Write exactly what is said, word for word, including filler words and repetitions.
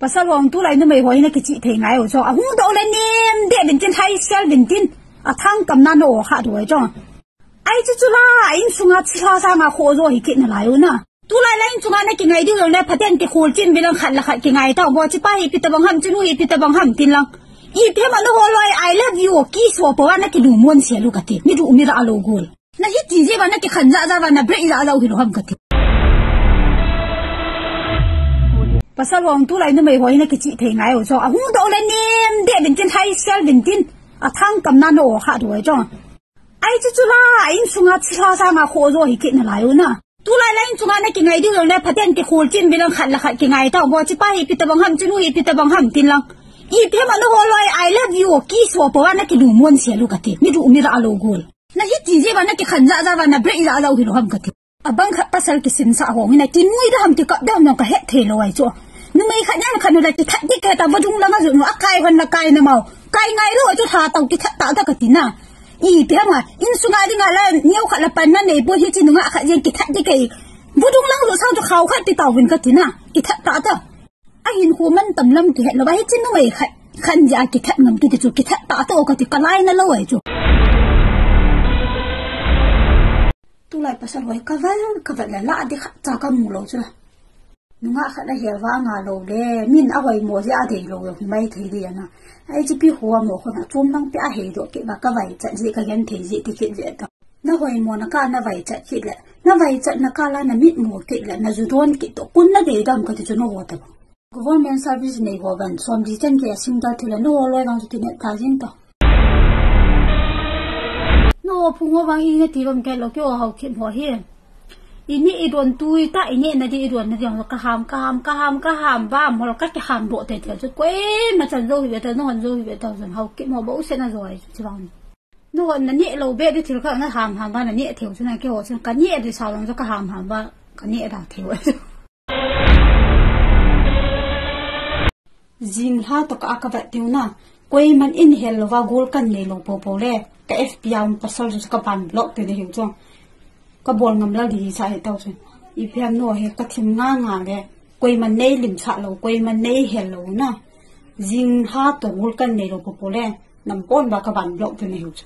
Pasal ho, tulai numei ho hi na kichih thei ngai u chu. Ahung doh le nem deh vin tin, hai sel vin tin. Athang kamna na o kha du ai chu. Ai chu chu la, insunga chilha sanga kho jo hi kit nalai u na. Tulai la insunga na kingai diu le phaten ti khul chin bilang khat la khat kingai ta bo, chi pa hi pi tabang ham, chi nu hi pi tabang ham tin lang. Ipi ham a na ho loi, "I love you," kiso po a na kilu mon se lu kati. Mi du mi ra lo gol. Na hiti jeh uva na kikhan jeh jeh uva na break jeh jeh u hi lo ham kati. Pasal ho, tulai numei ho hi na kichih thei ngai u chu. Ahung doh le nem deh vin tin, hai sel vin tin. Athang kamna na o kha du ai chu. Ai chu chu la, insunga chilha sanga kho jo hi kit nalai u na. Tulai la insunga na kingai diu le phaten ti khul chin bilang khat la khat kingai ta bo, chi pa hi pi tabang ham, chi nu hi pi tabang ham tin lang. Ipi ham a na ho loi, "I love you," kiso po a na kilu mon se lu kati. Mi du mi ra lo gol. Na hiti jeh uva na kikhan jeh jeh uva na break jeh jeh u hi lo ham kati. Abang khat pasal kisimsah ho hi na kinui da ham, kikap da ham ka het thei lo ai chu. Numei khat nia khat nu la kithat di ke ta vadung langa ju nu akai hon la kai na mau. Kai ngai lo chu tha tau kithat ta ta kati na. Ipi ham a, insunga dinga la neo khat la pan na nei bo hi chi nunga khat jeng kithat di ke. Vadung lang ju sang chu khau khat ti tau vin kati na. Kithat ta ta. Ahin khu man tam lam kihet lo, ba hi chin numei khat, khan jeh a kithat ngam tu ti chu, kithat ta ta o kati, kalai na lo ai chu. Tulai pasal ho hi kaval, kaval la la di khat cha kamu lo chu la. Nunga khat a hel va nga lo le, min a hoimo jeh a dei lo, mai thei di ana. Ai chi pi khu a mo khu na chom nang pi a hei do kit va kavai chat jeh, kagen thei jeh ti kit jeh ta. Na hoimo na ka na vai chat kit le, na vai chat na ka la na mit mo kit le, na ju don kit to, kun na dei dam kati chu na ho ta. Government service nei ho van, som di chan ke a single thil a, na ho loi vang chu ti ne ta jing to. Na ho phung ho vang i ne ti vam ke lo ke o hau kit ho hi. I ne i don tui ta, i ne na di i don na di ang ka ham, ka ham, ka ham, ka ham, ba mo ka ke ham do te te chu koi ma chan jo hi ve ta, no han jo hi ve ta, jan hau kit mo ba u se na jo ai chu vang. No na ne lo be di thil ka na ham ham ba na ne theu chu na ke ho chu ka ne di sa long chu ka ham ham ba ka ne da theu. Jing lha to ka a ka vat tiu na. Koiman in hel lova gol kan nei lo popo le. Ka F B a um pasal chu ka ban block te de hiu chu. Ka bol ngam lal di sa he tau chu. Ipi ham no he ka thim nga nga le. Koiman nei lim sa lo, koiman nei hel lo na. Jing lha to gol kan nei lo popo le. Nam pon ba ka ban block te de hiu chu.